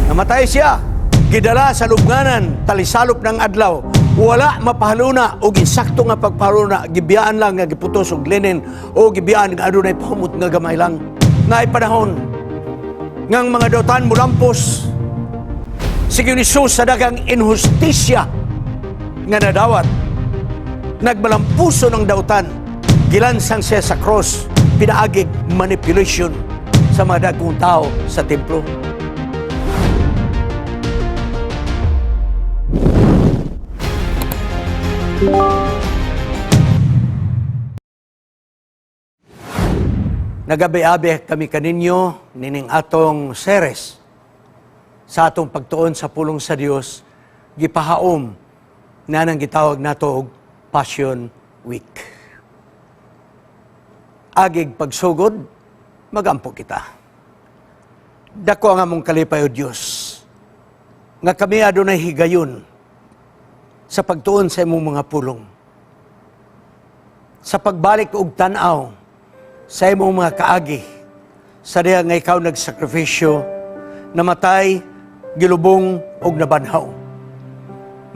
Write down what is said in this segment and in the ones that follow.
Namatay siya. Gidala sa lubnganan, talisalop ng adlaw. Wala mapahaluna og insakto nga pagpahaluna, gibiyaan lang nga giputos og linen o gibiyaan nga adunay pahumot nga gamay lang. Naay panahon ngang mga dautan mulampos si Jesus sa daghang inhustisya nga nadawat. Nagmalampuso ng dautan. Gilansang siya sa cross, pinaagig manipulation sa mga dagkong tao sa templo. Nagabi-abi kami kaninyo nining atong series sa atong pagtuon sa pulong sa Dios, gipahaom na nang gitawag nato og Passion Week. Agig pagsugod, magampo kita. Dako ang among kalipay, O Dios, nga kami adunay higayon sa pagtuon sa imong mga pulong. Sa pagbalik og tan-aw sa imong mga kaagi, sa diha nga ikaw nagsakripisyo, namatay, gilubong og nabanhaw.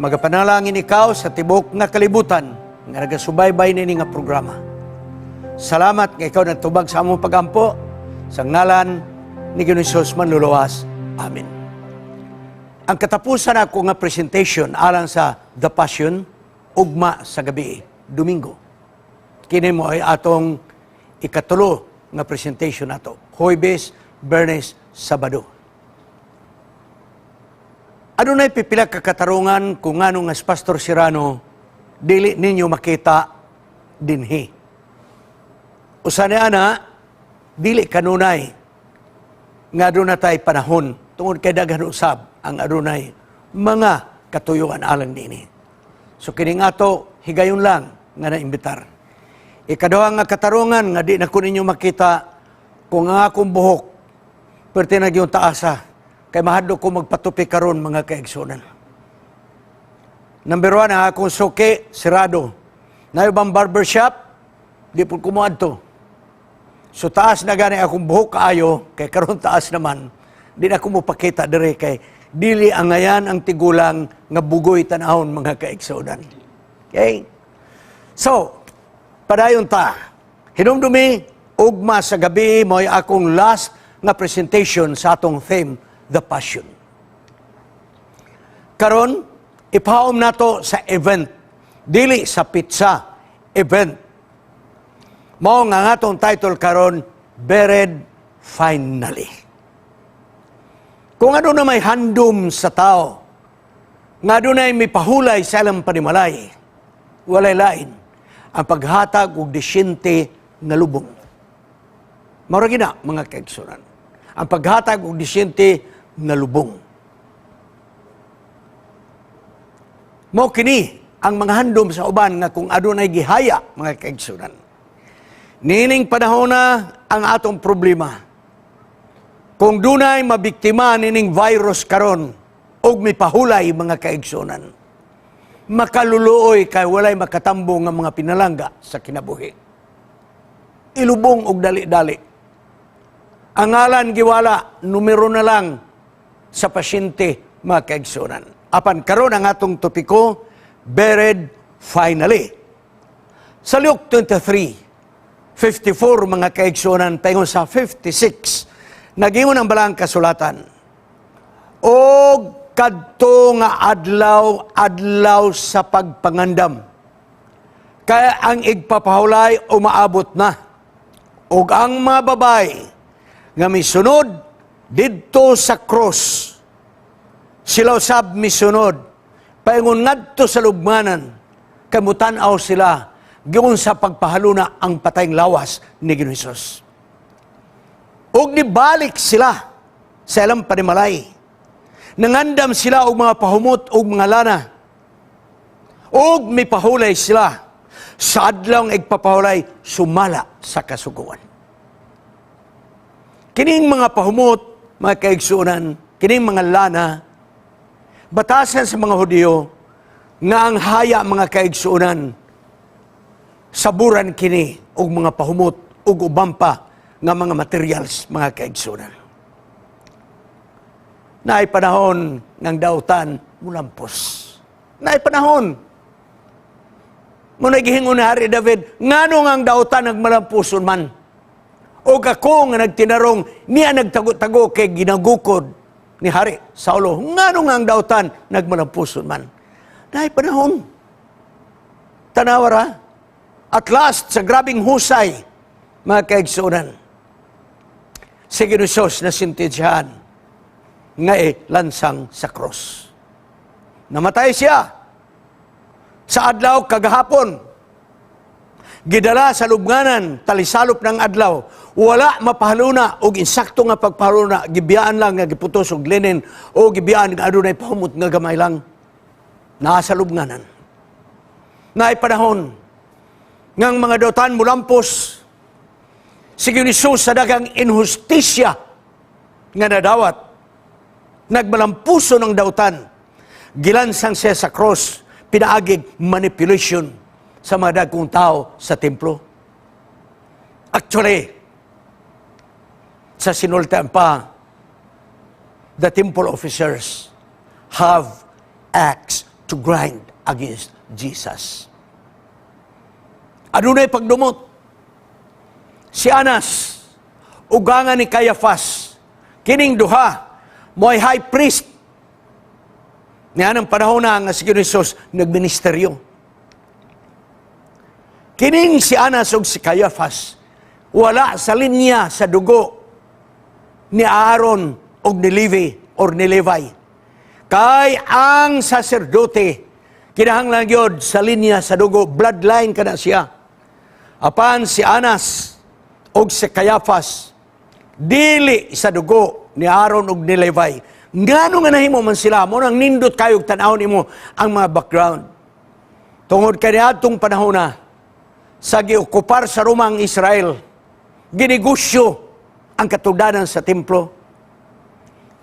Magapanalangin ikaw sa tibok nga kalibutan nga nagasubaybay nini nga programa. Salamat nga ikaw nagtubag sa among pagampo sa ngalan ni Ginoong Hesus manluluwas. Amen. Ang katapusan ako nga presentation alang sa The Passion, ugma sa gabi, Domingo. Kini mo ay atong ikatulo nga presentation nato. Huwebes, Biyernes, Sabado. Adunay pipila ka katarungan kung ngano nga si Pastor Serrano dili ninyo makita dinhi. Usa ni ana, dili kanunay nga aduna tay panahon tungod kay daghan usab ang adunay mga katuyuan alang niini. So kining ato higayon lang nga naimbitar. Ikaduha nga katarungan nga di na ko ninyo makita, kung ang akong buhok perti na gyud taasa kay mahadlok ko magpatupi karon, mga kaigsunan. Number 1, ang akong suki, sirado. Naay bang barbershop, di po ko moadto. So taas na gani akong buhok kaayo, kay karon taas naman, di na ko mopakita dire kay dili angayan ang tigulang nga bugoy tanahon, mga kaigsunan. Okay? So, padayon ta. Hinumdumi, ugma sa gabi mo'y akong last nga presentation sa atong theme, The Passion. Karon, ipaom nato sa event. Dili sa pizza, event. Mao nga ang atong title karon, Buried Finally. Kung ano na may handom sa tao, nga adunay may pahulay sa ilang panimalay, walay lain ang paghatag og disyente nga lubong. Mao ra gina, mga kaigsunan. Ang paghatag og disyente nga lubong. Mao kini ang mga handom sa uban nga kung adunay gihaya, mga kaigsunan. Nining panahon na ang atong problema. Kung dunay mabiktima nining virus karon og mipahulay, mga kaigsunan, makaluluoy kay walay makatambong nga mga pinalangga sa kinabuhi. Ilubong og dali-dali. Ang ngalan giwala, numero na lang sa pasyente, mga kaigsunan. Apan karon ang atong topiko, Buried Finally. Sa Luke 23:54, mga kaigsunan, paingon sa 56, nagingon ang balang kasulatan. Og kadto nga adlaw, adlaw sa pagpangandam. Kaya ang igpapahulay umaabot na. Og ang mga babay nga misunod didto sa cross, sila usab misunod paingon ngadto sa lubnganan kay mutan-aw sila giun sa pagpahaluna ang patayng lawas ni Ginoong Hesus. Og nibalik sila sa ilang panimalay. Nangandam sila og mga pahumot og mga lana. Og mipahulay sila sa adlaw nga igpapahulay sumala sa kasuguan. Kining mga pahumot, mga kaigsunan, kining mga lana, batasan sa mga Hudiyo nga ang haya, mga kaigsunan, saburan kini og mga pahumot ug uban pa nga mga materials, mga kaigsunan. Naay panahon ng dautan mulampos. Naay panahon. Mao giingon ni Hari David, ngano nga ang dautan nagmalampuson man? O ako nga nagtinarong, niya nagtago-tago kay ginagukod ni Hari Saulo. Ngano nga ang dautan nagmalampuson man? Naay panahon. Tanawa ra. At last, sa grabing husay, mga kaigsunan, si Ginoong na sentensyahan nga lansang sa cross. Namatay siya sa adlaw kagahapon. Gidala sa lubnganan, talisalop ng adlaw. Wala mapahaluna og insakto nga pagpahaluna, gibiyaan lang nga giputos og linen o gibiyaan nga adunay pahumot nga gamay lang. Naa sa lubnganan. Naay panahon ngang mga dautan mulampos, si Jesus sa daghang inhustisya nga nadawat. Nagmalampuso ng dautan. Gilansang siya sa cross, pinaagig manipulation sa mga dagkong tao sa templo. Actually, sa sinultian pa, the temple officers have axe to grind against Jesus. Adunay pagdumot. Si Anas, ugangan ni Caiaphas, kining duha, mo'y high priest. Niya ng panahon na nga si Jesus nagministeryo. Kining si Anas ug si Caiaphas, wala sa linya sa dugo ni Aaron og ni Levi or ni Levi. Kay ang saserdote kinahanglan gyud sa linya sa dugo, bloodline kana siya. Apan si Anas og si Caiaphas dili sa dugo ni Aaron ug ni Levi. Ngano nga nahimo man sila? Mao nang nindot kayog tan-awon nimo ang mga background. Tungod kay niadtong panahon na sa giokupar sa Roma ang Israel, ginegosyo ang katugdanan sa templo.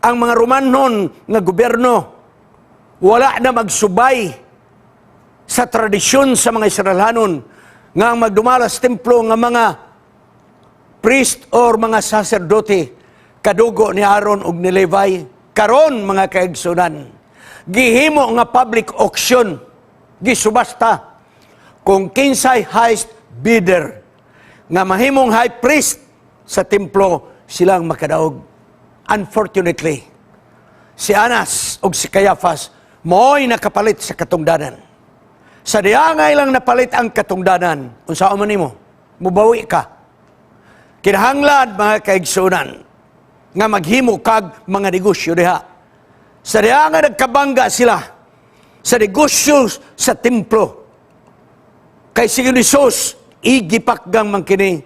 Ang mga Romanon nga gobyerno wala na magsubay sa tradisyon sa mga Israelhanon nga ang magdumala sa templo nga mga priest or mga saserdote kadugo ni Aaron ug ni Levi. Karon, mga kaigsunan, gihimo nga public auction, gisubasta kung kinsay highest bidder nga mahimong high priest sa templo, silang makadaog. Unfortunately, si Anas ug si Caiaphas mo'y nakapalit sa katungdanan. Sa diha nga ilang napalit ang katungdanan, unsa man nimo? Mubawi ka. Kinahanglan, mga kaigsunan, nga maghimo kag mga negosyo diha. Sa diha nga nagkabangga sila sa negosyo sa templo. Kay si Jesus, igipakgang man kini.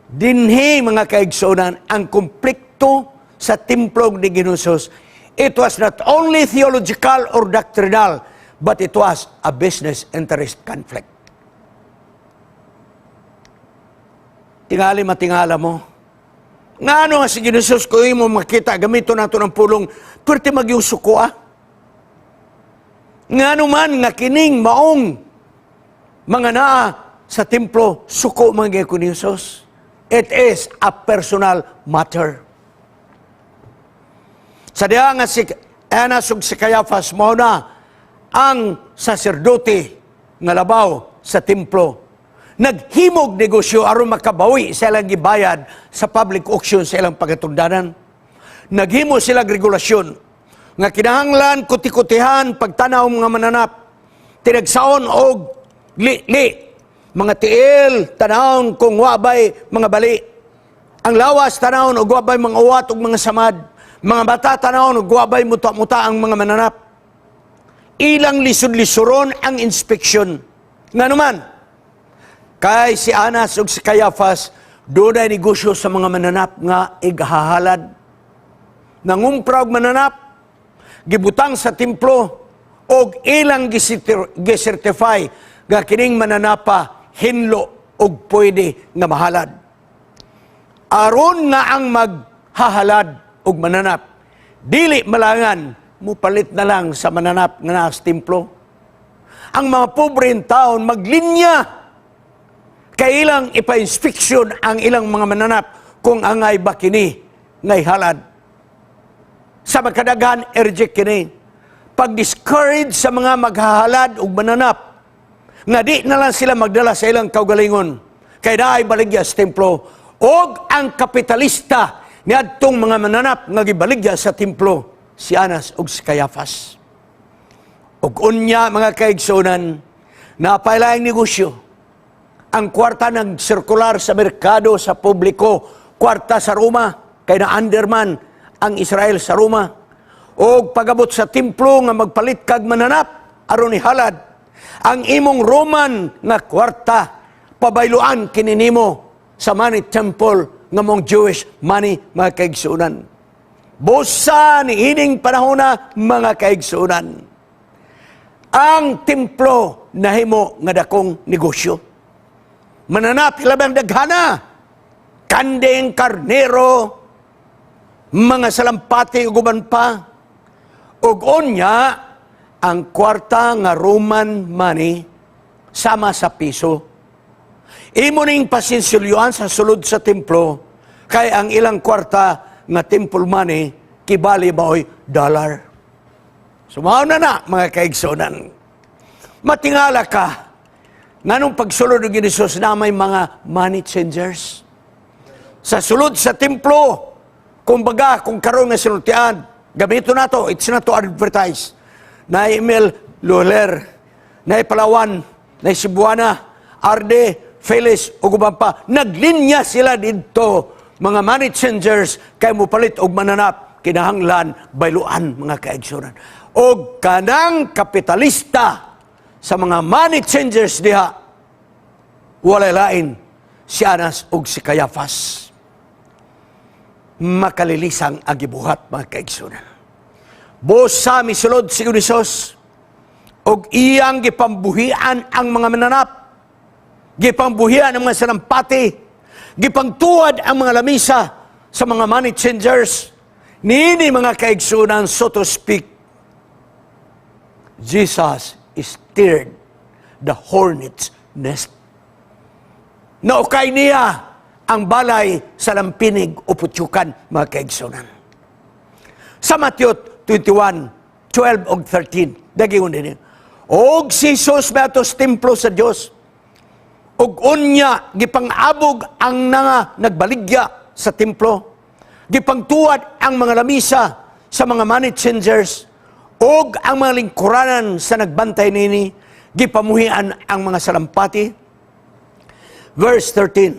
Dinhi, mga kaigsunan, ang konflikto sa templo ni Ginoong. It was not only theological or doctrinal, but it was a business interest conflict. Tingali matingala mo. Ngano nga si Ginoong kung imo makita, gamito nato ng pulong, pwerte magyusuko ah. Ngano man nga kining maong mga naa sa templo, suko man gyud ni Jesus? It is a personal matter. Sa diha nga si Anas ug si Caiaphas mao na ang saserdote nga labaw sa templo, naghimog negosyo aron makabawi sa ilang gibayad sa public auction sa ilang pagatundanan. Naghimo sila regulasyon nga kinahanglan kuti-kutihan pagtanaw mga mananap. Tinagsaon og li-li. Mga tiil, tanawon kung wabay mga bali. Ang lawas, tanawon og wabay mga uwat ug mga samad. Mga mata, tanawon og wabay muta-muta ang mga mananap. Ilang lisod-lisuron ang inspeksyon. Nga naman, kay si Anas ug si Caiaphas, dunay negosyo sa mga mananap nga ighahalad. Nangumpra og mananap, gibutang sa templo, og ilang gisertify nga kining mananapa hinlo og pwede nga mahalad. Aron nga ang maghahalad og mananap, dili malangan, mupalit na lang sa mananap nga naa sa templo. Ang mga pobreng taon maglinya kay ilang ipa-inspeksyon ang ilang mga mananap kung angay ba kini ngay halad. Sa makadaghan, i-reject kini. Pag-discourage sa mga maghahalad ug mananap nga di na lang sila magdala sa ilang kaugalingon kay naay baligya sa templo, og ang kapitalista niadtong mga mananap nga gibaligya sa templo, si Anas ug si Caiaphas. Ug unya, mga kaigsunan, napay laing negosyo. Ang kwarta ng sirkular sa merkado sa publiko, kwarta sa Roma, kay na under man ang Israel sa Roma. O pagabot sa templo nga magpalit kag mananap aron ihalad ang imong Roman nga kwarta, pabayluan kini nimo sa money temple nga mong Jewish money, mga kaigsunan. Busa ni ining panahona, mga kaigsunan, ang templo nahimo nga dakong negosyo. Mananap hilabang daghana. Kanding, karnero, mga salampati ug uban pa. Ug unya, ang kwarta nga Roman money sama sa piso. Imo ning pasinsilyuan sa sulod sa templo kay ang ilang kwarta nga temple money kibali maoy dollar. So mao na na, mga kaigsunan. Matingala ka nganong pagsulod ng Jesus na may mga money changers sa sulod sa templo. Kumbaga, kung karon nga sinultian, gamito na to, it's not to advertise. Na Emil Luler, na Palawan, na Cebuana, Arde, Felix, ug uban pa. Naglinya sila didto, mga money changers, kay mupalit og mananap, kinahanglan bayluan, mga kaigsunan. Og kanang kapitalista sa mga money changers diha, walay lain si Anas ug si Caiaphas. Makalilisang ang gibuhat, mga kaigsunan. Busa misulod si Jesus ug iyang gipambuhian ang mga mananap. Gipambuhian ang mga sanampati. Gipangtuwad ang mga lamisa sa mga money changers. Niini, mga kaigsunan, so to speak, Jesus stirred the hornet's nest. Naukay niya ang balay sa lampinig o putyukan, mga kaigsunan. Sa Matthew 21, 12 ug 13, dagingon din. Og si Jesus miadto sa templo sa Dios. Ug unya gipang-abog ang nga nagbaligya sa templo. Gipangtuwad ang mga lamisa sa mga money changers ug ang mga lingkuranan sa nagbantay nini, gipamuhian ang mga salampati. Verse 13.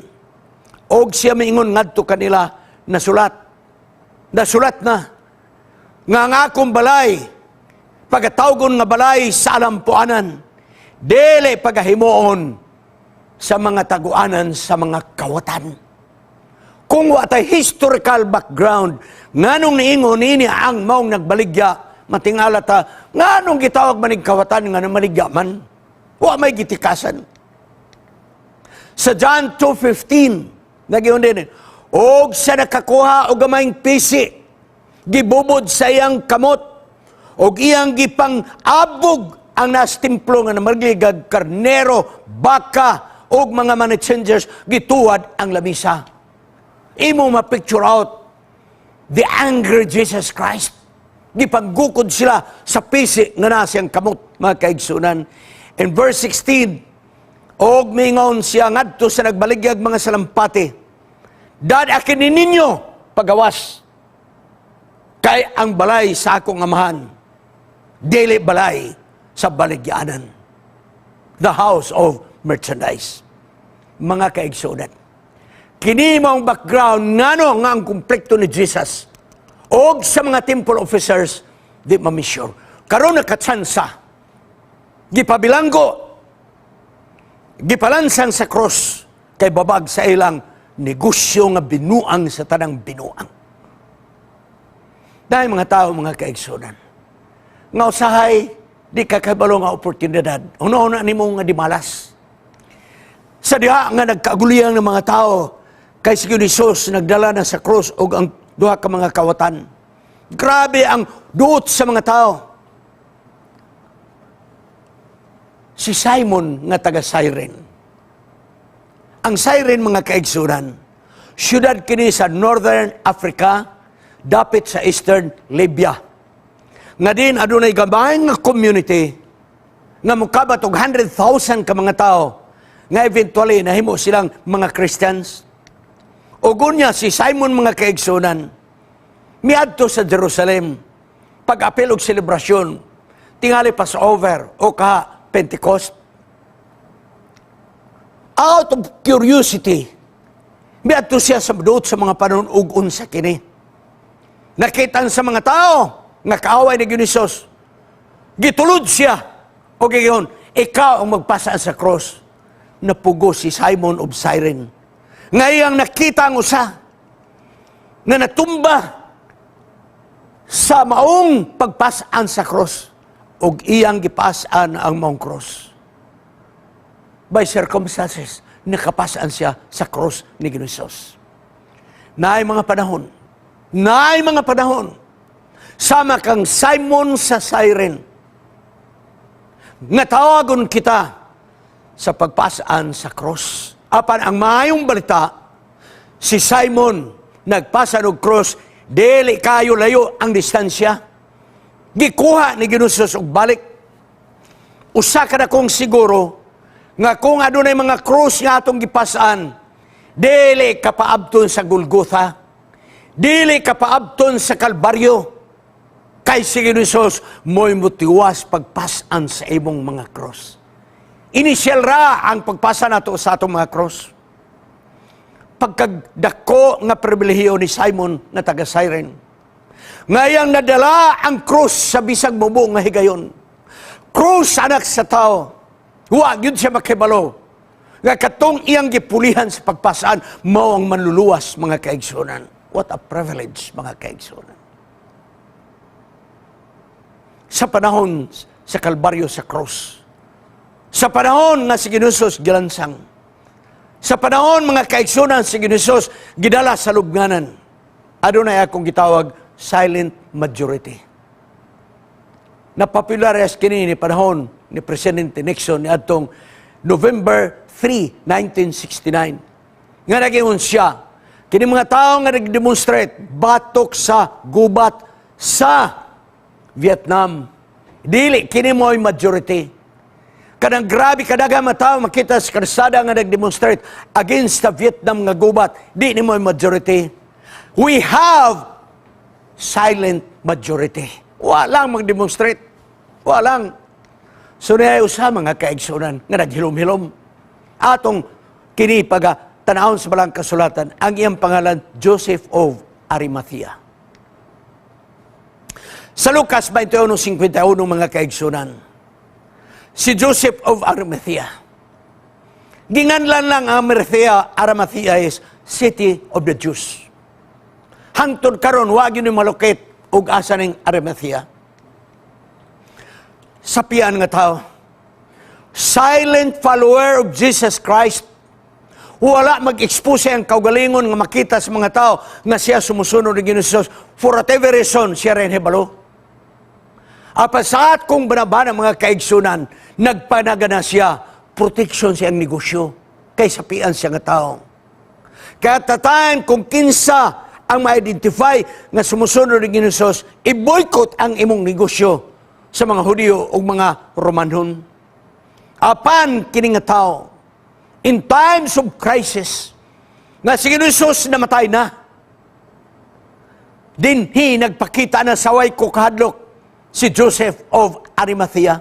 Og siya miingon ngadto kanila, "Nasulat. Nasulat na nga ang akong balay pagatawgon nga balay sa alampuanan, dili pagahimuon sa mga taguanan sa mga kawatan." Kung wa tay historical background nganong niingon nini ang maong nagbaligya, matingala ta nganong gitawag manig kawatan nga namaligya man. Wa may gitikasan. Sa John 2:15, nagiyon din, og sa nakakuha og gamayng pisi, gibubod sa iyang kamot, og iyang gipang abog ang nas templo nga namaligag karnero, baka, og mga money changers, gituwad ang lamisa. Imo ma-picture out the angry Jesus Christ. Gipanggukod sila sa pisi nga nasa iyang kamot, mga kaigsunan. In verse 16, og mingon siya ngadto sa nagbaligyag mga salampati, "Dad-a kini ninyo pagawas. Kay ang balay sa akong amahan, dili balay sa baligyanan." The house of merchandise. Mga kaigsunan, kini maong background ngano nga ang konflikto ni Jesus og sa mga temple officers di ma-measure. Karon nakatsansa, gipabilanggo, gipalansang sa cross kay babag sa ilang negosyo nga binuang sa tanang binuang. Dahil mga tao, mga kaigsunan, nga usahay di ka kabalo nga oportunidad. Una-una nimo nga di malas. Sa diha nga nagkaguliyang ng mga tao, kay si Jesus nagdala na sa cross og ang duha ka mga kawatan. Grabe ang duot sa mga tao. Si Simon nga taga Cyrene. Ang Cyrene, mga kaigsunan, syudad kini sa Northern Africa, dapit sa Eastern Libya. Nga din adunay gamay nga community nga mokabat og 100,000 ka mga tao nga eventually nahimo silang mga Christians. Ug unya si Simon, mga kaigsunan, miadto sa Jerusalem pag-apil og selebrasyon, tingali Passover o ka Pentecost. Out of curiosity, miadto siya sa duot sa mga panahon ug unsa kini. Nakita sa mga tao nga kaaway ni Hesus. Gitulod siya o giingon, "Ikaw ang magpasaan sa cross." Napugo si Simon of Cyrene. Ngayang nakita ang usa nga natumba sa maong pagpasan sa cross ug iyang gipasan ang maong cross. By circumstances, nakapasan siya sa cross ni Jesus. Naay mga panahon, naay mga panahon, sama kang Simon sa Cyrene, nga tawagon kita sa pagpasan sa cross. Apan ang maayong balita, si Simon nagpasan og cross, dili kayo layo ang distansya. Gikuha ni Ginoo og balik. Usa ka na kong siguro nga kung adunay mga cross nga atong gipasan, dili ka paabton sa Golgotha, dili ka paabton sa Kalbaryo, kay si Ginoo Jesus mo'y mutiwas pagpasan sa imong mga cross. Initial ra ang pagpasa nato sa atong mga cross. Pagkagdako nga pribilehiyo ni Simon nga taga Cyrene. Ngayang nadala ang cross sa bisag mubo nga higayon. Cross anak sa tao. Wa gyud siya makibalo nga katong iyang gipulihan sa pagpasaan mao ang manluluwas, mga kaigsunan. What a privilege, mga kaigsunan. Sa panahon sa Kalbaryo, sa cross. Sa panahon nga si Ginoo gilansang. Sa panahon, mga kaigsunan, si Ginoo gidala sa lubnganan. Adunay akong gitawag silent majority. Napopulares kini ni panahon ni Presidente Nixon ni adtong November 3, 1969. Nga nagingon siya, kini mga tao nga nag-demonstrate batok sa gubat sa Vietnam. Dili kini mo'y majority. Kanang grabe kadaghang mga tao makita sa kalsada nga nag-demonstrate against the Vietnam nga gubat, di ni mo'y majority. We have silent majority. Walang mag-demonstrate. Walang. So niya usa, mga kaigsunan, nga naghilom-hilom. Atong kini paga tanawon sa balang kasulatan, ang iyang pangalan Joseph of Arimathea. Sa Lucas 21:51, mga kaigsunan, si Joseph of Arimathea. Ginganlan lang ang Arimathea, Arimathea is city of the Jews. Hangtod karon wa gyud ni ma-locate og asa ning Arimathea. Sapian nga tao. Silent follower of Jesus Christ. Wala mag-expose ang kaugalingon nga makita sa mga tao nga siya sumusunod ni Ginoo Jesus. For whatever reason, siya rin hibalo. Apan sa kong banabana, mga kaigsunan, nagpanaga na siya, protection siyang negosyo, kay sapian siya nga tao. Kaya at the time, kung kinsa ang ma-identify nga sumusunod ni Ginoo Jesus, i-boycott ang imong negosyo sa mga Hudiyo o mga Romanhon. Apan kini nga tao, in times of crisis, nga si Ginoo Jesus namatay na, dinhi nagpakita na saway ko kahadlok si Joseph of Arimathea.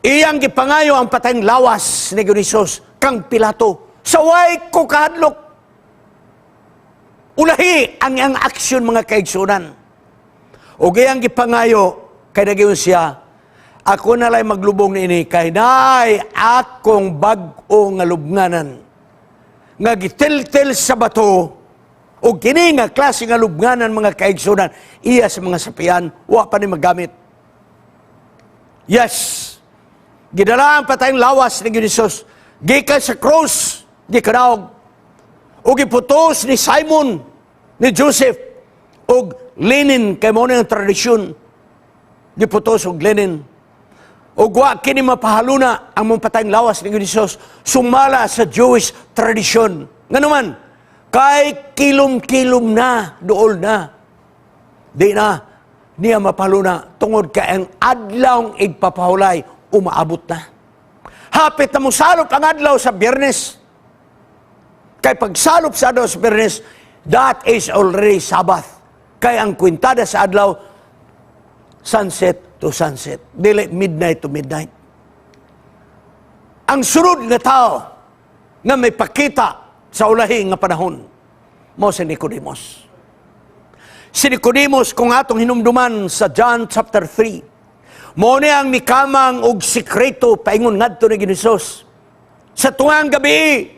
Iyang gipangayo ang patayng lawas ni Ginoo Jesus kang Pilato. Saway ko kahadlok. Ulahi ang iyang aksyon, mga kaigsunan. O iyang gipangayo kay nagyon siya, "Ako na lang maglubong niini kay naay akong bag-o nga lubnganan nga gitiltil sa bato." O kini nga klase nga lubnganan, mga kaigsunan, iya sa mga sapian, wa pa ni magamit. Yes. Gidala ang patayng lawas ni Jesus gikan sa cross, gikanaog. O giputos ni Simon, ni Joseph, og linen kay mo ang tradisyon. Giputos og linen. Og wa kini mapahaluna ang mong patayng lawas ni Jesus sumala sa Jewish tradition. Nganuman, kay kilom-kilom na, duol na. Di na niya mapaluna tungod kay ang adlaw igpapahulay umaabot na. Hapit na mosalop ang adlaw sa Biyernes. Kay pagsalop sa adlaw sa Biyernes, that is already Sabbath. Kay ang kwintada sa adlaw, sunset to sunset. Dili midnight to midnight. Ang sunod nga tao nga may pakita sa ulahi nga panahon, mao si Nicodemus. Si Nicodemus, kung atong hinumduman sa John chapter 3, mao ni ang mikamang og sikreto paingon ngadto ni Jesus. Sa tungang gabi,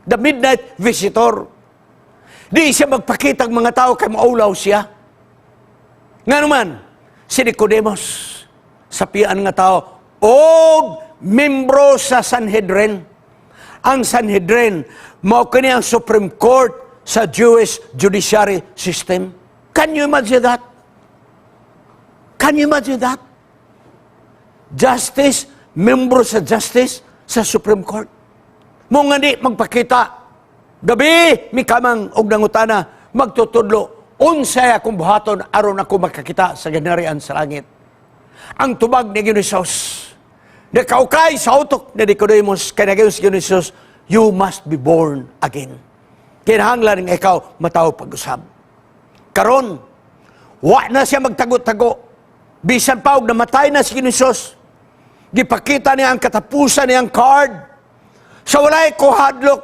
the midnight visitor. Di siya magpakita ang mga tao kay maulaw siya. Nga naman, si Nicodemus, sa pian nga tao, og membro sa Sanhedrin. Ang Sanhedrin, mao kini ang Supreme Court sa Jewish judiciary system. Can you imagine that? Can you imagine that? Justice, membro sa justice sa Supreme Court. Mao nga di magpakita. Gabi, mikamang og nangutana, magtutudlo, unsay akong buhaton aron ako makakita sa ginharian sa langit? Ang tubag ni Ginoong, nakaukay sa utok ni Nicodemus, kay nag si Ginoong, "You must be born again." Kinahanglan nga ikaw matawo pag-usab. Karon, wa na siya magtago-tago. Bisan pa og namatay na si Ginoong, gipakita niya ang katapusan niyang card. Sa walay kahadlok,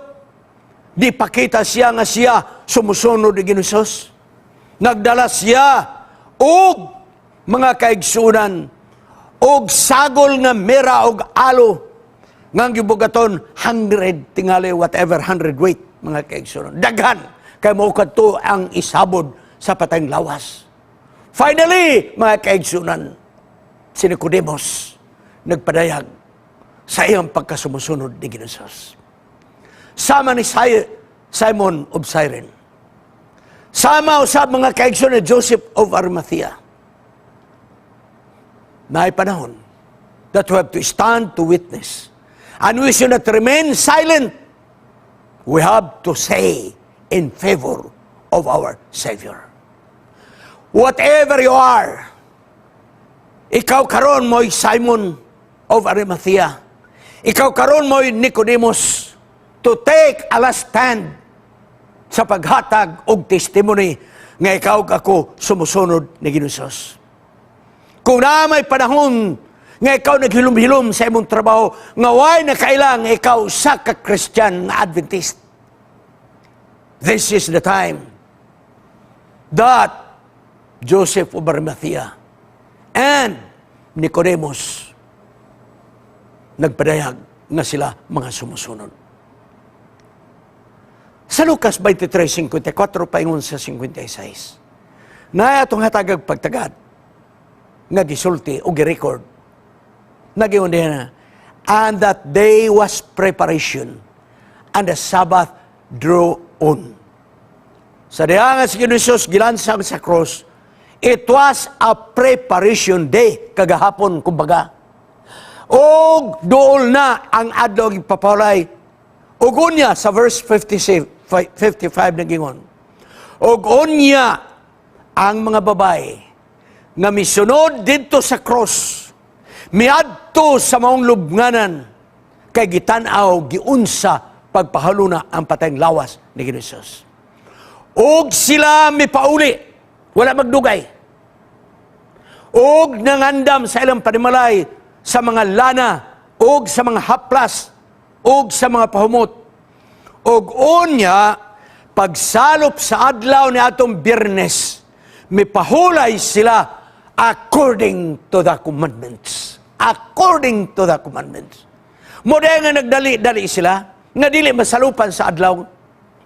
di pakita siya nga siya sumusunod ni Ginoong. Nagdala siya og mga kaigsunan og sagol nga mira og aloe nga gibugaton 100 tingali, whatever 100 weight, mga kaigsunan. Daghan kay mao kadto ang isabod sa patayng lawas. Finally, mga kaigsunan, si Nicodemus nagpadayag sa iyang pagkasumusunod ni Ginoong. Sama ni Simon of Cyrene. Sama usab, mga kaigsunan, ni Joseph of Arimathea. Naay panahon that we have to stand to witness. And we should not remain silent. We have to say in favor of our Savior. Whatever you are, ikaw karon mo'y Simon of Arimathea. Ikaw karon mo'y Nicodemus, to take a last stand sa paghatag og testimony nga ikaw ug ako sumusunod ni Ginoong. Kung na may panahon nga ikaw naghilom-hilom sa imong trabaho, nga way nakaila nga ikaw sa ka Christian nga Adventist. This is the time that Joseph of Arimathea and Nicodemus nagpadayag nga sila mga sumusunod. Sa Lucas 23:54 paingon sa 56, na atong hatagag pagtagad nga gisulti o gi-record. Nagingon diha na, "And that day was preparation, and the Sabbath drew on." Sa diha nga si Jesus gilansang sa cross, it was a preparation day, kagahapon kumbaga. Og duol na ang adlaw ipapawlay. Ug unya sa verse 56, 55 nagingon, "Og unya ang mga babae nga misunod didto sa cross miadto sa maong lubnganan kay gitan-aw giunsa pagpahaluna ang patayng lawas ni Jesus. Og sila mipauli, wala magdugay. Og nangandam sa ilang panimalay sa mga lana og sa mga haplas og sa mga pahumot. Og unya pagsalop sa adlaw ni atong Biyernes, mipahulay sila according to the commandments." According to the commandments. Mao nga nagdali-dali sila, nga dili masalupan sa adlaw.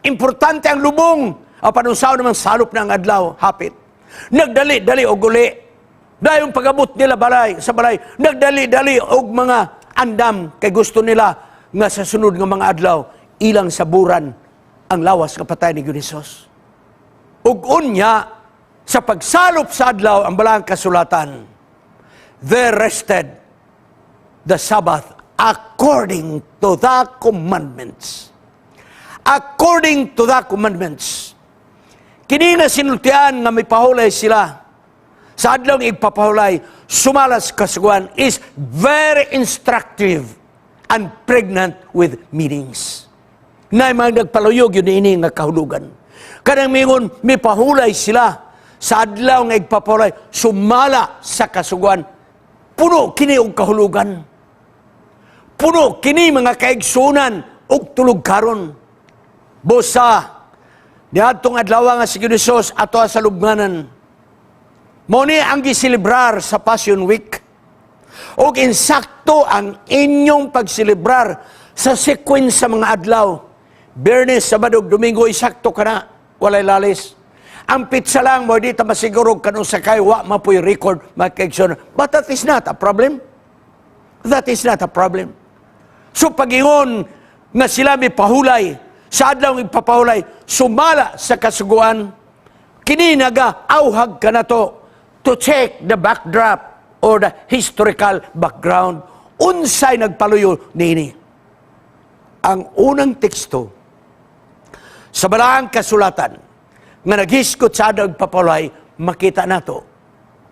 Importante ang lubong. Apan unsaon naman, salop na ang adlaw, hapit. Nagdali-dali og uli. Dahil pag-abot nila balay, sa balay, nagdali-dali og mga andam kay gusto nila nga sa sunod nga mga adlaw ilang saburan ang lawas nga patay ni Jesus. Ug unya sa pagsalop sa adlaw, ang balang kasulatan, "They rested the Sabbath according to the commandments." According to the commandments. Kini nga sinultian nga mipahulay sila sa adlaw igpapahulay sumala sa kasuguan is very instructive and pregnant with meanings. Na mga nagpaluyog yun ini nga kahulugan. Kanang mingon, mipahulay sila sa adlaw nga igpapahulay sumala sa kasuguan. Puno kini og kahulugan. Puno kini, mga kaigsunan, og tulog karon. Busa, niadtong adlaw nga si Jesus ato sa lubnganan. Mao ni ang giselebrar sa Passion Week. Og insakto ang inyong pagselebrar sa sequence sa mga adlaw. Biyernes, Sabado, Domingo, isakto ka na. Walay lalis. Ang petsa lang mo, di ta masiguro kanus-a kay wa mapoy record, mga kaigsuonan. But that is not a problem. That is not a problem. So pagingon nga sila may pahulay, sa adlaw ipapahulay, sumala sa kasuguan, kini naga auhag ka na to check the backdrop or the historical background. Unsay nagpaluyo niini? Ang unang teksto sa Balaang Kasulatan nga naghisgot sa adlaw ipapahulay, makita nato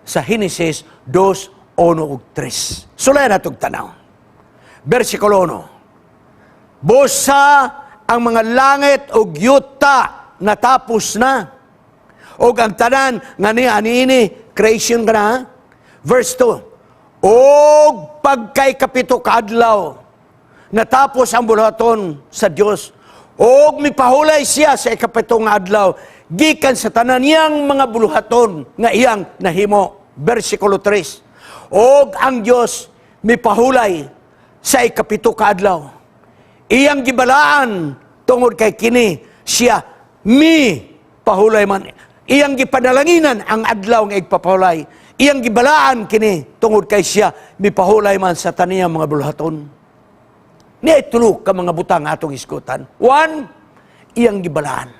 sa Henesis 2, 1 ug 3. Sulayan nato og tanaw. Versikulo 1. Busa ang mga langit ug yuta natapos na. Og ang tanan nga niya aniini, creation ka na, ha? Verse 2. Og pagkaikapito ka adlaw, natapos ang buhaton sa Dios. Og mipahulay siya sa ikapito nga adlaw gikan sa tanan niyang mga buluhaton nga iyang nahimo. Versikulo 3. Og ang Dios mipahulay sa ikapito ka adlaw. Iyang gibalaan tungod kay kini siya mi pahulay man. Iyang gipanalanginan ang adlaw nga igpapahulay. Iyang gibalaan kini tungod kay siya mipahulay man sa taniyang mga buluhaton. Niya tulo ka mga butang atong iskutan. One, iyang gibalaan.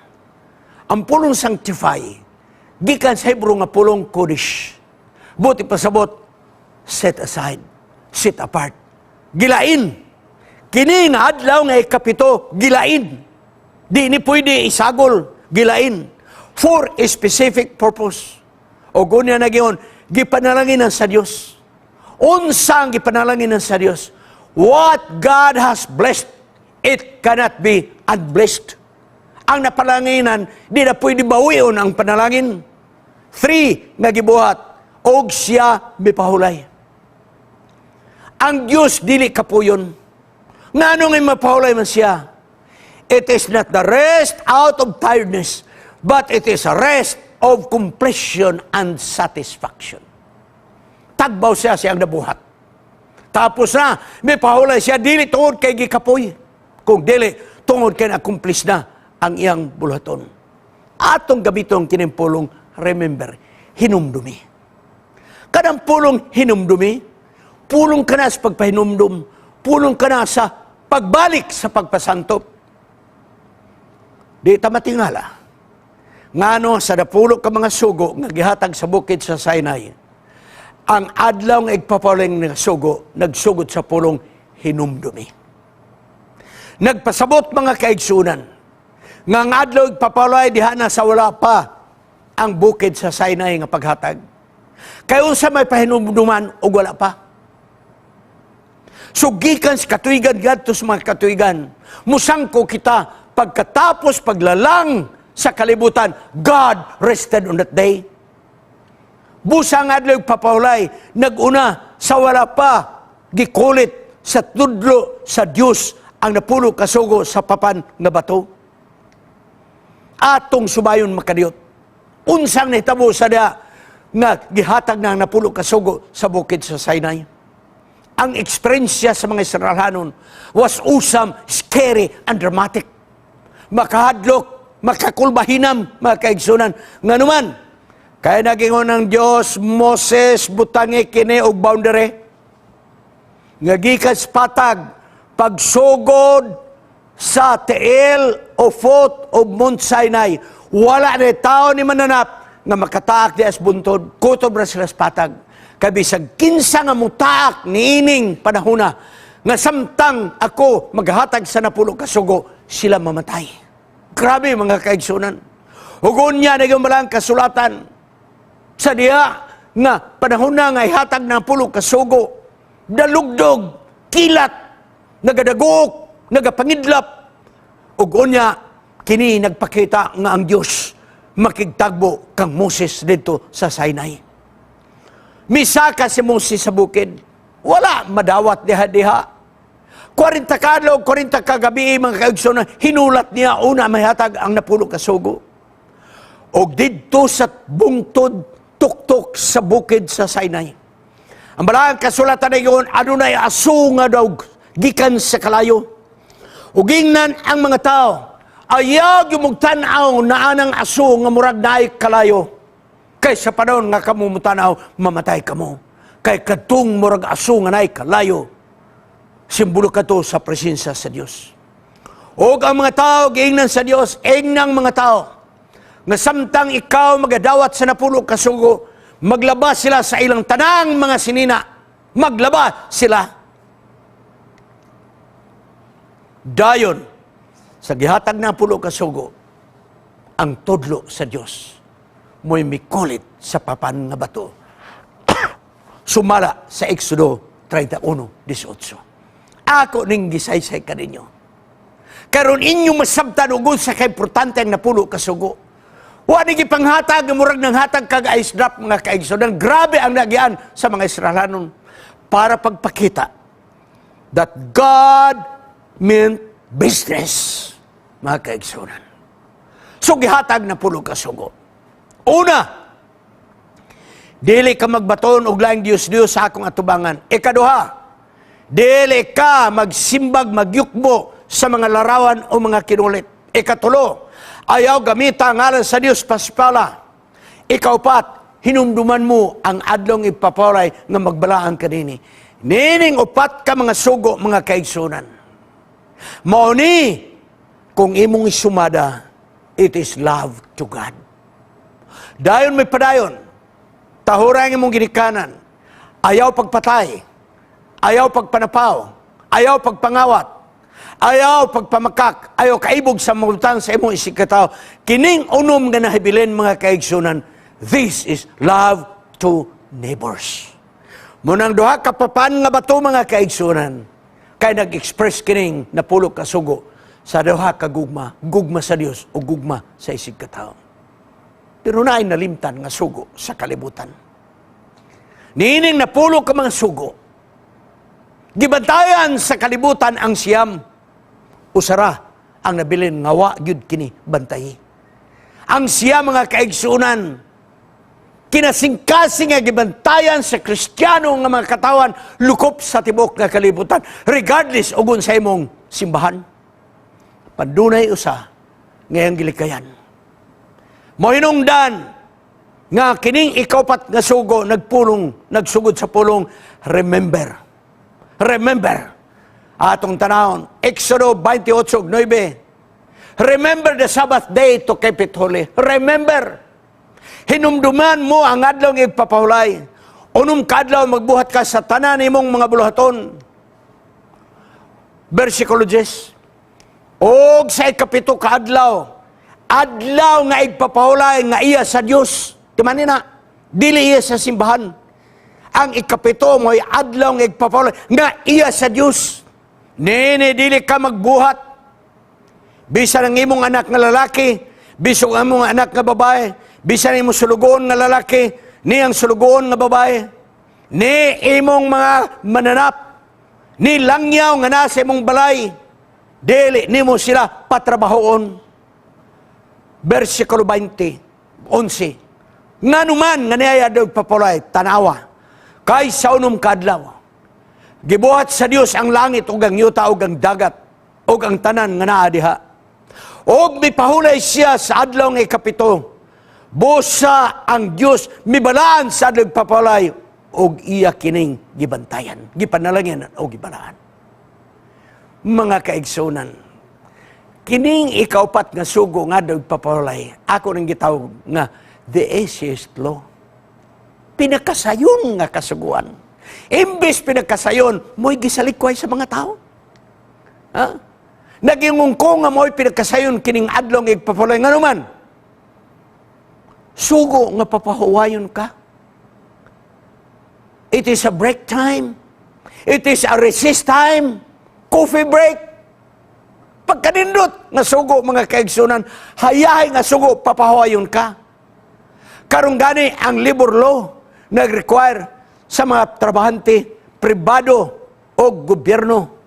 Ang pulong sanctify, gikan sa Hebrew nga pulong kodesh. Buot ipasabot, set aside, set apart. Gilain. Kini nga adlaw nga ikapito, gilain. Di ni pwede isagol, gilain. For a specific purpose. O gunya na giyon, gipanalanginan sa Dios. Unsa ang gipanalanginan sa Dios? What God has blessed, it cannot be unblessed. Ang napalanginan, di na pwede bawion ang panalangin. Three nga gibuhat, og siya mipahulay. Ang Diyos dili kapuyon. Ngano nga mapahulay man siya? It is not the rest out of tiredness, but it is a rest of completion and satisfaction. Tagbaw siya siyang nabuhat. Tapos na, may pahulay siya, dili tungod kay gikapoy. Kung dili, tungod kay na-accomplish na ang iyang buluhaton. Atong gamiton kining pulong, remember, hinumdumi. Kanang pulong hinumdumi, pulong ka na sa pagpahinumdum, pulong ka na sa pagbalik sa pagpasantop. Di ta matingala. Ngano sa napulo ka mga sugo nga gihatag sa bukid sa Sinai, ang adlaw nga igpapahulay nga sugo, nagsugod sa pulong hinumdumi. Nagpasabot, mga kaigsunan, nga ang adlaw igpapahulay diha na sa wala pa ang bukid sa Sinai nga paghatag. Kay unsa may pahinumduman og wala pa? So gikan sa katuigan ngadto sa mga katuigan, musangko kita pagkatapos paglalang sa kalibutan, God rested on that day. Busa ang adlaw papahulay, naguna sa wala pa gikulit sa tudlo sa Dios ang napulo ka sugo sa papan nga bato. Atong subayon, makadiyot. Unsang nahitabo sa diha nga gihatag na ang napulo ka sugo sa bukid sa Sinai? Ang eksperyensya sa mga Israelhanon was awesome, scary, and dramatic. Makahadlok, makakulbahinam, mga kaigsunan. Nga naman, kaya nagingon ng Diyos, "Moses, butangi kini og boundary. Nga gikan sa patag, pagsugod sa tiil o foot of Mount Sinai, wala na tao ni mananap nga makataak di as buntod, kutob ra sila sa patag. Kay bisag kinsa nga mutaak niining panahona, nga samtang ako maghatag sa napulo ka sugo, sila mamatay." Grabe, mga kaigsunan. Ug unya naging balang kasulatan sa diha nga panahon na nga ihatag ng Napulo ka Sugo, dalugdog, kilat, nagadagok, nagapangidlap. Ug unya kini nagpakita nga ang Dios makigtagbo kang Moses didto sa Sinai. Misaka si Moses sa bukid. Wala madawat diha-diha. 40 kadlaw, 40 kagabi, mga kaigsoon, hinulat niya una mahatag ang Napulo ka Sugo. Og didto sa bungtod, tuktok sa bukid sa Sinai. Ang balang kasulatan na yun, adunay aso nga daw gikan sa kalayo. Ug ingnan ang mga tao, ayaw gyud tan-aw na anang aso nga murag naay kalayo. Kay sa panahon nga kamo mutanaw, mamatay kamo. Kay kadtong murag aso nga naay kalayo, simbolo kato sa presensya sa Dios. Og ang mga tao giingnan sa Dios, ingnang mga tao, nga samtang ikaw magadawat sa Napulo ka Sugo, maglaba sila sa ilang tanang mga sinina. Maglaba sila. Dayon, sa gihatag na Napulo ka Sugo, ang tudlo sa Dios mo'y mikulit sa papan nga bato. Sumala sa Exodo 31:18. Ako ning gisaysay kaninyo. Karon inyo masabtan ug unsa ka importante ang Napulo ka Sugo. Wa ni gipanghatag murag nang hatag kag ice drop, mga kaigsuonan. Grabe ang nagyan sa mga Israelanon para pagpakita that God meant business, mga kaigsuonan. So gihatag Napulo ka Sugo. Una, dili ka magbaton og laing Dios-Dios sa akong atubangan. Ikaduha, dili ka magsimbag, magyukbo sa mga larawan o mga kinulit. Ikatulo, ayaw gamita ang ngalan sa Dios paspala. Ikaupat, hinumduman mo ang adlong ipapawalay nga magbalaan kanini. Nining upat ka mga sugo, mga kaigsunan. Mao ni kung imong isumada, it is love to God. Dayon may padayon, tahura ang imong ginikanan, ayaw pagpatay, ayaw pagpanapaw, ayaw pagpangawat, ayaw pagpamakak, ayaw kaibog sa mga butang sa imong isigkatao. Kining unom nga nahibilin, mga kaigsunan, this is love to neighbors. Munang duha ka papan nga bato, mga kaigsunan, kay nag-express kining Napulo ka Sugo sa duha ka gugma, gugma sa Dios o gugma sa isigkatao. Pero naay nalimtan nga sugo sa kalibutan. Niining napulo ka mga sugo, gibantayan sa kalibutan ang siyam. Usara ang nabilin nga wa gyud kini bantayi. Ang siyam, mga kaigsunan, kinasingkasing nga gibantayan sa Kristiyano nga mga katawan lukop sa tibok nga kalibutan, regardless og unsa imong simbahan. Padunay usa ngayang gilikayan. Mohinungdan nga kining ikaupat nga sugo nagpulong, nagsugod sa pulong "remember". Remember. Atong tanawon, Exodo 28:9. "Remember the Sabbath day to keep it holy." Remember. Hinumduman mo ang adlaw nga igpapahulay. 6 ka adlaw magbuhat ka sa tanan nimong mga buluhaton. Versikulo 10. Og sa 7 ka adlaw, adlaw nga igpapahulay nga iya sa Dios. Timanin na, dili iya sa simbahan. Ang 7 mo'y adlaw nga igpapahulay nga iya sa Dios. Nini dili ka magbuhat. Bisan ang imong anak nga lalaki, bisan ang imong anak nga babae, bisan imong sulugoon nga lalaki, ni ang sulugoon nga babae, ni imong mga mananap, ni langyaw nga nasa imong balay, dili nimo sila patrabahoon. Versikulo 20, 11. Nganuman nga niay adlaw papulay, tanawa, kay sa 6 ka adlaw, gibuhat sa Dios ang langit ug ang yuta ug ang dagat ug ang tanan nga naa diha. Og mipahulay siya sa adlaw nga 7. Busa ang Dios mibalaan sa adlaw papulay ug iya kining gibantayan, gipanalangin o gibalaan. Mga kaigsunan, kining ikaupat nga sugo nga adlaw papulay, ako nang gitawag nga the easiest law. Pinakasayon nga kasuguan. Imbes pinakasayon, mo'y gisalikway sa mga tao. Ha? Nagingong ko nga mo'y pinakasayon kining adlaw nga igpapulay. Nga naman, Sugo nga papahuwayon ka. It is a break time. It is a recess time. Coffee break. Pagkanindot nga sugo, mga kaigsunan, hayahay nga sugo, papahuwayon ka. Karon gani ang labor law nag-require sa mga trabahante, pribado o gobyerno,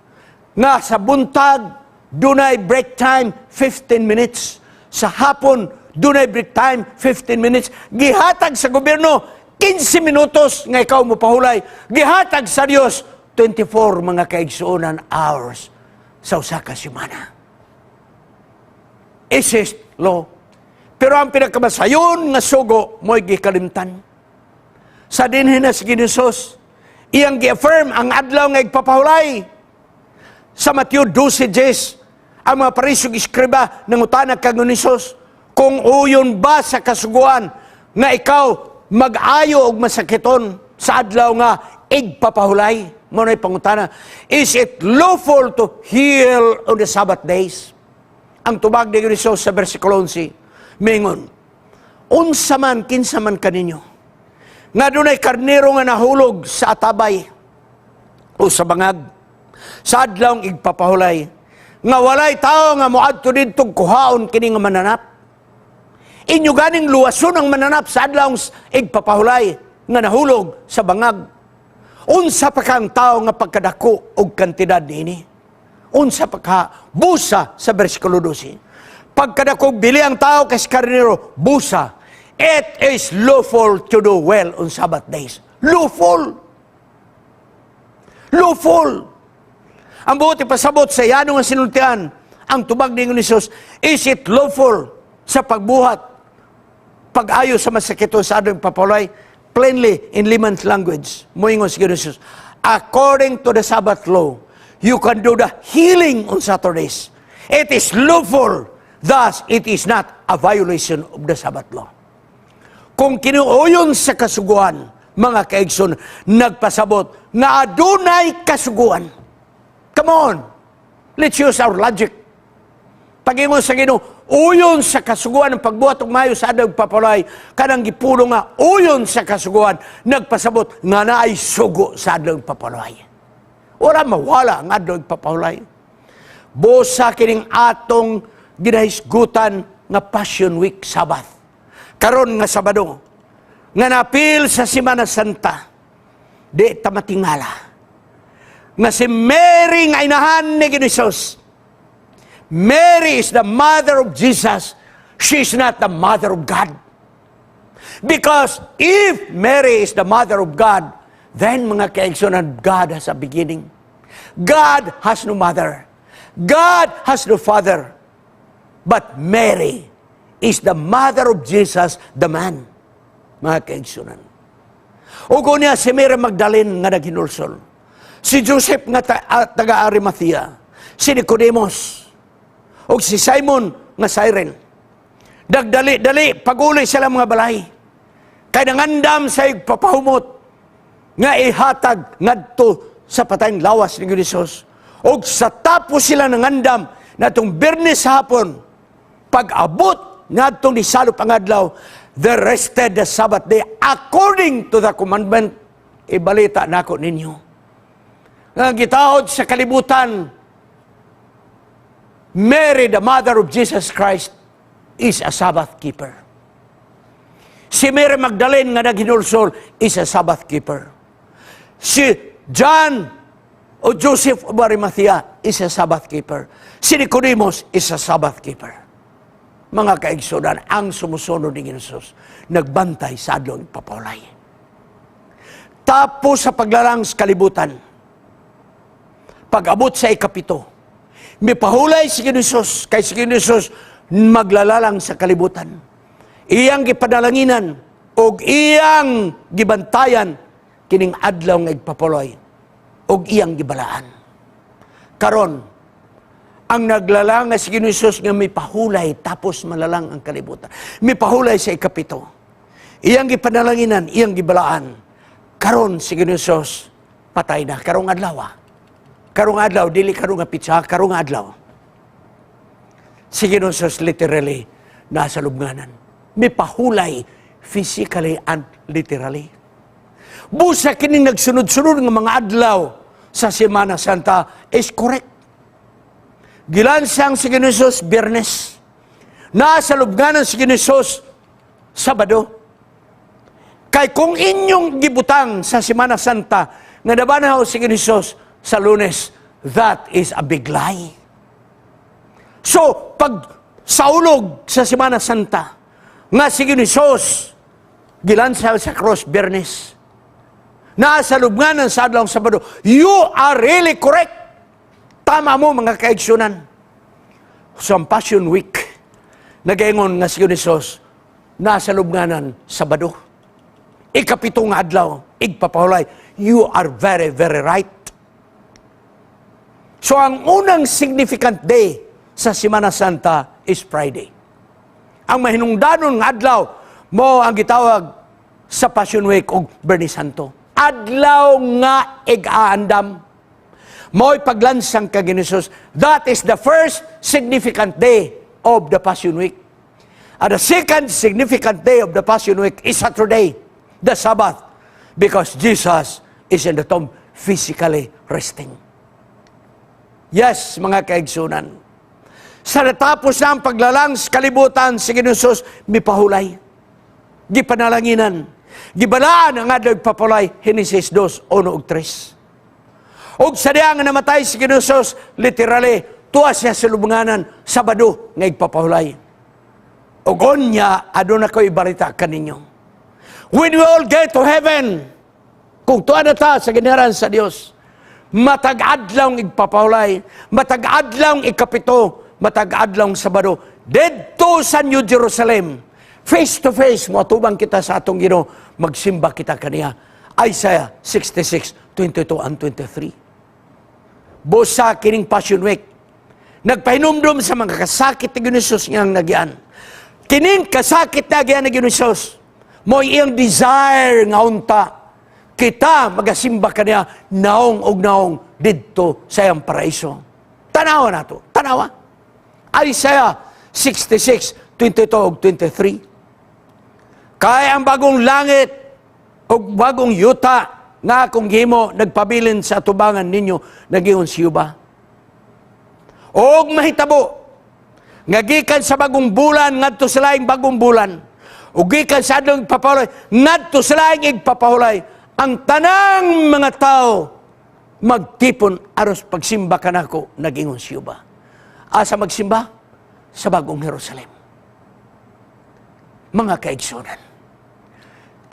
nga sa buntag dunay break time 15 minutes. Sa hapon dunay break time 15 minutes. Gihatag sa gobyerno 15 minutos nga ikaw mo pahulay. Gihatag sa Dios 24, mga kaigsuonan, hours sa usa ka semana. Is law. Pero ang pinakamasayon nga sugo mo'y gikalimtan. Sa dinhi na si Jesus, iyang gi-affirm ang adlaw nga igpapahulay. Sa Mateo 12:10, ang mga Pariseo ug eskriba nangutana kang Jesus kung uyon ba sa kasuguan nga ikaw mag-ayo og masakiton sa adlaw nga igpapahulay. Mao na'y pangutana. Is it lawful to heal on the Sabbath days? Ang tubag ni Jesus sa versikulo 11, mingon, "Unsa man, kinsa man kaninyo, nga dunay karnero nga nahulog sa atabay o sa bangag, sa adlawng igpapahulay, nga walay tao nga moadto didto kuhaon kini nga mananap. Inyo ganing luwason ang mananap sa adlawng igpapahulay nga nahulog sa bangag. Unsa pa kang tao nga pagkadako og kantidad niini? Unsa pa ka busa?" Sa bersikulo 12, "Pagkadako bili ang tao kay karnero, busa, it is lawful to do well on Sabbath days." Lawful. Lawful. Ang buot ipasabot sa yano nga sinultian, ang tubag ni Jesus, is it lawful sa pagbuhat, pag-ayo sa masakiton sa adlawng papulay? Plainly, in layman's language, moingon si Jesus, according to the Sabbath law, you can do the healing on Saturdays. It is lawful. Thus, it is not a violation of the Sabbath law. Kung kinuuyon sa kasuguan, mga kaigsoon, nagpasabot nga adunay kasuguan. Come on, let's use our logic. Pagingon sa Ginoo, uyon sa kasuguan ang pagbuhat og maayo sa adlaw papulay, kanang gipulo nga uyon sa kasuguan, nagpasabot nga naay sugo sa adlaw papulay. Wala mawala ang adlaw papulay. Busa kining atong ginahisgutan nga Passion Week Sabbath. Karon nga Sabado, nga napil sa Semana Santa, di ta matingala nga si Mary nga inahan ni Jesus. Mary is the mother of Jesus. She is not the mother of God. Because if Mary is the mother of God, then, mga kaigsunan, God has a beginning. God has no mother. God has no father. But Mary is the mother of Jesus, the man. Mga kaigsunan. Ug niya si Mary Magdalene nga naghinulsol. Si Joseph nga taga Arimathea. Si Nicodemus. O si Simon nga Cyrene. Nagdali-dali paguli sila mga balay. Kay nangandam sa igpapahumot nga ihatag ngadto sa patayng lawas ni Jesus. Og sa tapos sila nangandam natong Biyernes sa hapon, pag-abot ngadtong nisalop ang adlaw, they rested the Sabbath day according to the commandment. Ibalita nako ninyo nga gitahod sa kalibutan, Mary, the mother of Jesus Christ, is a Sabbath keeper. Si Mary Magdalene nga naghinulsol is a Sabbath keeper. Si John o Joseph of Arimathea is a Sabbath keeper. Si Nicodemus is a Sabbath keeper. Mga kaigsunan, ang sumusunod ni Jesus, nagbantay sa adlong papulay. Tapos sa paglalang sa kalibutan, pag-abot sa ikapito, mipahulay si Jesus, kay si Jesus maglalalang sa kalibutan. Iyang gipanalanginan og iyang gibantayan kining adlaw nga igpapuloy og iyang gibalaan. Karon, ang naglalang nga si Jesus nga may pahulay tapos malalang ang kalibutan. May pahulay sa ikapito. Iyang gipanalanginan, iyang gibalaan. Karon si Jesus patay na karong adlaw. Karong adlaw, dili karong nga pitsa, karong adlaw. Si Jesus literally nasa lubnganan. Mipahulay physically and literally. Busa kining nagsunod-sunod nga mga adlaw sa Semana Santa is correct. Gilansang si Ginoo Biyernes. Nasa lubnganan si Ginoo Sabado. Kay kung inyong gibutang sa Semana Santa nga nabanhaw si Ginoo sa Lunes, that is a big lie. So, pag saulog sa Semana Santa, nga si Ginoo gilansaw sa cross Biyernes, nasa lubnganan sa adlaw Sabado, you are really correct. Tama mo, mga kaigsunan. So, ang Passion Week, nagaingon nga si Ginoo nasa lubnganan Sabado. Ikapito nga adlaw, igpapahulay. You are very, very right. So, ang unang significant day sa Semana Santa is Friday. Ang mahinungdanon nga adlaw mao ang gitawag sa Passion Week og Biyernes Santo. Adlaw nga ig-aandam. Mo'y paglansang kang Jesus. That is the first significant day of the Passion Week. And the second significant day of the Passion Week is Saturday, the Sabbath, because Jesus is in the tomb physically resting. Yes, mga kaigsunan. Sa natapos na ang paglalang sa kalibutan, si Jesus mipahulay. Gipanalanginan. Gibalaan ang adlaw papulay, Henesis 2, 1 ug 3. Og sa diya nga namatay si Jesus, literally, tuwa siya sa lubnganan, Sabado nga igpapahulay. Og unya, aduna ko ibalita kaninyo. When we all get to heaven, kung tuwa na ta sa ginharan sa Dios, matag adlaw igpapahulay, matag adlaw ikapito, matag adlaw Sabado, didto sa New Jerusalem, face to face, moatubang kita sa atong Ginoo, magsimba kita kaniya. Isaiah 66, 22 and 23. Busa kining Passion Week, nagpahinumdum sa mga kasakit ni Ginoo Jesus nga nagian. Kining kasakit na agian ni Ginoo Jesus, mo iyang desire nga unta kita magasimba kaniya naong og naong didto sa iyang paraiso. Tanawa nato, tanawa. Isaiah 66, 22 ug 23. Kay ang bagong langit ug bagong yuta nga akong gihimo nagpabilin sa atubangan ninyo, nagingon si Jehova. Og mahitabo nga gikan sa bagong bulan ngadto sa laing bagong bulan ug gikan sa adlaw igpapahulay ngadto sa laing igpapahulay, ang tanang mga tao magtipon aros pagsimba kanako, nagingon si Jehova. Asa magsimba? Sa bagong Jerusalem. Mga kaigsunan,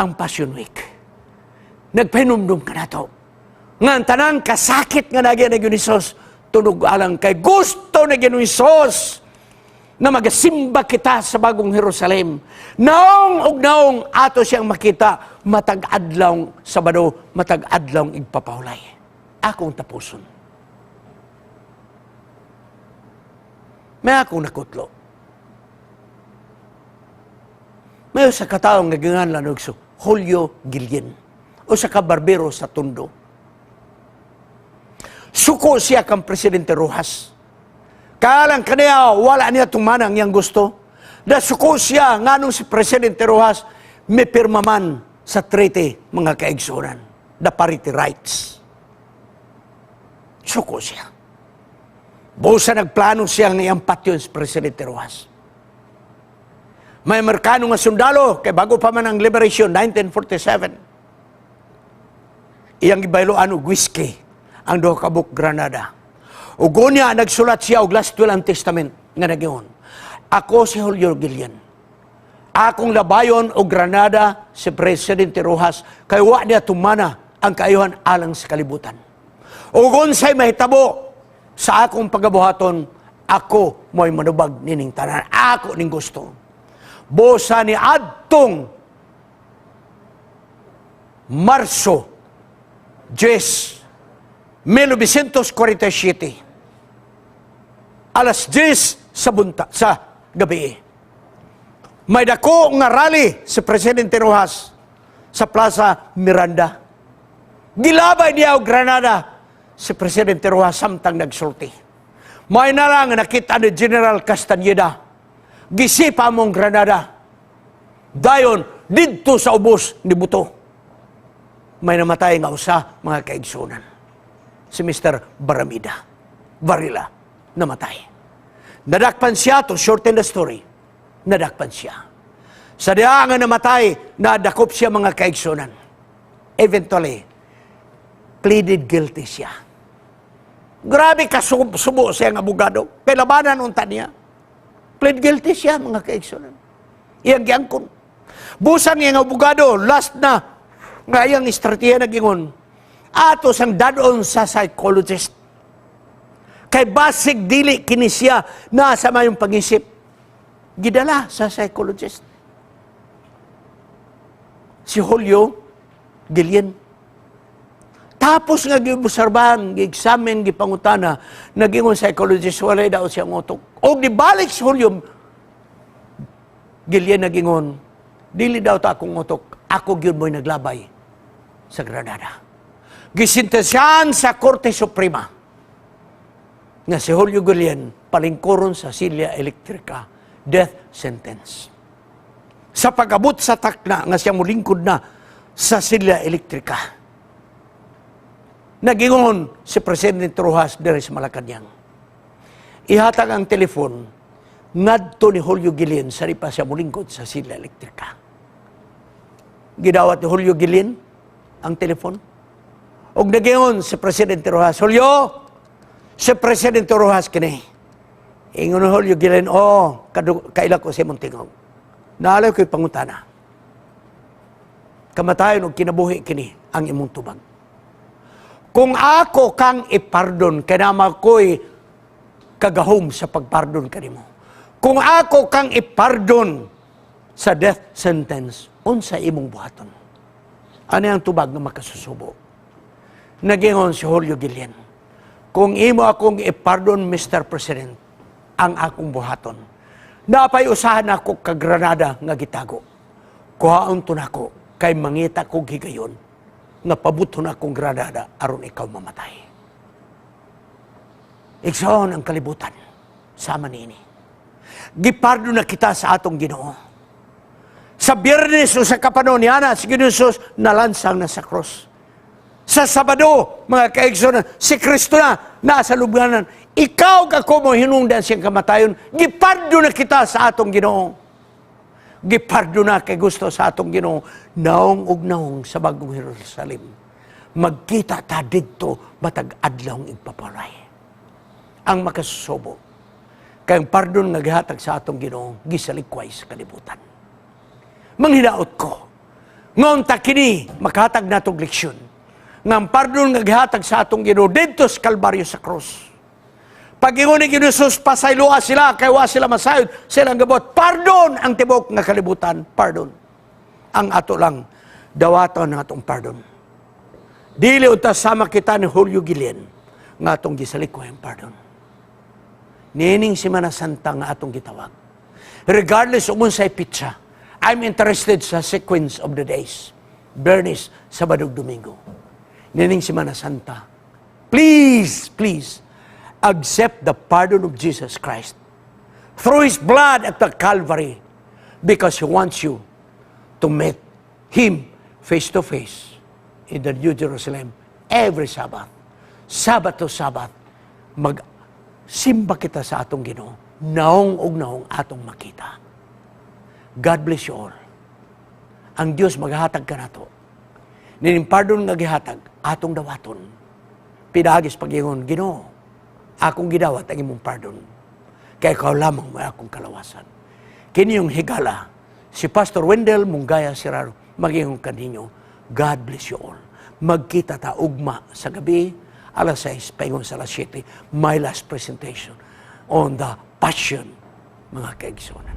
ang Passion Week nagpahinumdum kanato nga ang tanang kasakit nga nagian ni Hesus tunog alang kay gusto ni Ginoong Hesus na magasimba kita sa bagong Jerusalem. Naong ug naong ato siyang makita matag adlaw Sabado, matag adlaw igpapahulay. Akong tapuson. May akong nakutlo. May usa ka tawo nga ginganlan og so Julio Guillen, usa ka barbero sa Tondo. Suko siya kang Presidente Roxas. Kalang kaniya, wala niya tumana ang iyang gusto. Da suko siya nganong si Presidente Roxas may pirma man sa treaty, mga kaigsunan, the parity rights. Suko siya. Busa nagplano siya nga iyang patyon si Presidente Roxas. May Amerikano nga sundalo, kay bago pa man ang liberation, 1947. Iyang gibayloan og whiskey ang duha ka buok granada. Ug unya nagsulat siya og last will and testament nga nagingon: "Ako si Julio Guillen. Akong labayon og granada si Presidente Roxas kay wa niya tumana ang kaayuhan alang sa kalibutan. Ug unsay mahitabo sa akong pagabuhaton, ako mo'y manubag nining tanan. Ako ning gusto." Busa ni adtong Marso 10, 1947, alas 10 sa bunta, sa gabi, may dako nga rally si Presidente Roxas sa Plaza Miranda. Gilabay niya og granada si Presidente Roxas samtang nagsulti. May na lang nakita ni General Castañeda. Gisipa mong granada. Dayon, didto sa ubos ni buto. May namatay nga usa, mga kaigsunan. Si Mr. Baramida. Varilla. Namatay. Nadakpan siya, to shorten the story, nadakpan siya. Sa diha nga namatay, nadakop siya, mga kaigsunan. Eventually, pleaded guilty siya. Grabe ka subo siya ng abogado. Kay labanan unta niya. Plead guilty siya, mga kaigsunan. Iyang giangkon. Busang iyang abogado, last na, nga iyang estratehiya nagingon, ato sang dad-on sa psychologist. Kay basig dili kini siya nasa mayong pangisip. Gidala sa psychologist. Si Julio Guillen. Tapos nga giobserbahan, gi-examine, gipangutana, nagingon psychologist, walay daw siyang utok. O gibalik si Julio Guillen, nagingon, "Dili daw ta akong utok, ako gyud mo'y naglabay sa granada." Gisintensyahan sa Korte Suprema nga si Julio Guillen palingkuron sa silya elektrika, death sentence. Sa pag-abot sa takna nga siya mulingkod na sa silya elektrika, nagingon si Presidente Roxas diri sa Malacañang, ihatag ang telefon ngadto ni Julio Guillen sa pa siya mulingkod sa silya elektrika. Gidawat ni Julio Guillen ang telefon. Og nagingon si Presidente Roxas, "Julio, si Presidente Roxas kini." Ingon ni Julio Guillen, "Oh, kaila ko sa imong tingog. Naa lay ko'y pangutana. Kamatayon og kinabuhi kini ang imong tubag. Kung ako kang ipardon, kay naa ko'y kagahom sa pagpardon kanimo. Kung ako kang ipardon sa death sentence, unsa imong buhaton?" Ano ang tubag nga makasusubo? Nagingon si Julio Guillen, "Kung imo akong ipardon, Mr. President, ang akong buhaton, napay usahan ako ka granada nga gitago. Kuhaon to nako kay mangita kog higayon nga pabuton akong granada aron ikaw mamatay." Igsoon, ang kalibutan sama niini. Gipardo na kita sa atong Ginoo. Sa Biyernes o sa kapanon niana, si Ginoo Jesus nalansang na sa cross. Sa Sabado, mga kaigsoon, si Kristo na nasa lubnganan. Ikaw ka mo hinungdan siyang kamatayon, gipardo na kita sa atong Ginoo. Gipardo na kay gusto sa atong Ginoo, naong ug naong sa bagong Jerusalem. Magkita ta didto matag adlaw igpapalay. Ang makasusubo, kay ang pardon nga gihatag sa atong Ginoo gisalikway sa kalibutan. Manghinaot ko, ngon ta kini makahatag natong leksyon. Nga ang pardon nga gihatag sa atong Ginoo didto sa Kalbaryo sa krus. Pag-ingon ni Ginoo Jesus, "Pasayloa sila, kay wa sila masayod, silang gabot." Pardon ang tibok nga kalibutan, pardon. Ang ato lang, dawaton ang atong pardon. Dili unta sama kita ni Julio Guillen, nga atong gisalikway ang pardon. Niining Semana Santa nga atong gitawag. Regardless kung unsay petsa, I'm interested sa sequence of the days. Biyernes, Sabado, Domingo. Niining Semana Santa, please, please, accept the pardon of Jesus Christ through His blood at the Calvary because He wants you to meet Him face to face in the New Jerusalem every Sabbath. Sabbath to Sabbath, magsimba kita sa atong Ginoo, naong og naong atong makita. God bless you all. Ang Dios maghatag kanato. Nining pardon nga gihatag, atong dawaton. Pinaagis pag-ingon, "Ginoo, akong gidawat ang imong pardon. Kay ikaw lamang may akong kalawasan." Kini yung higala, si Pastor Wendell Mungaya Serrano, magingon kaninyo, God bless you all. Magkita ta ugma sa gabi, alas 6, paingon sa alas 7, my last presentation on the Passion, mga kaigsunan.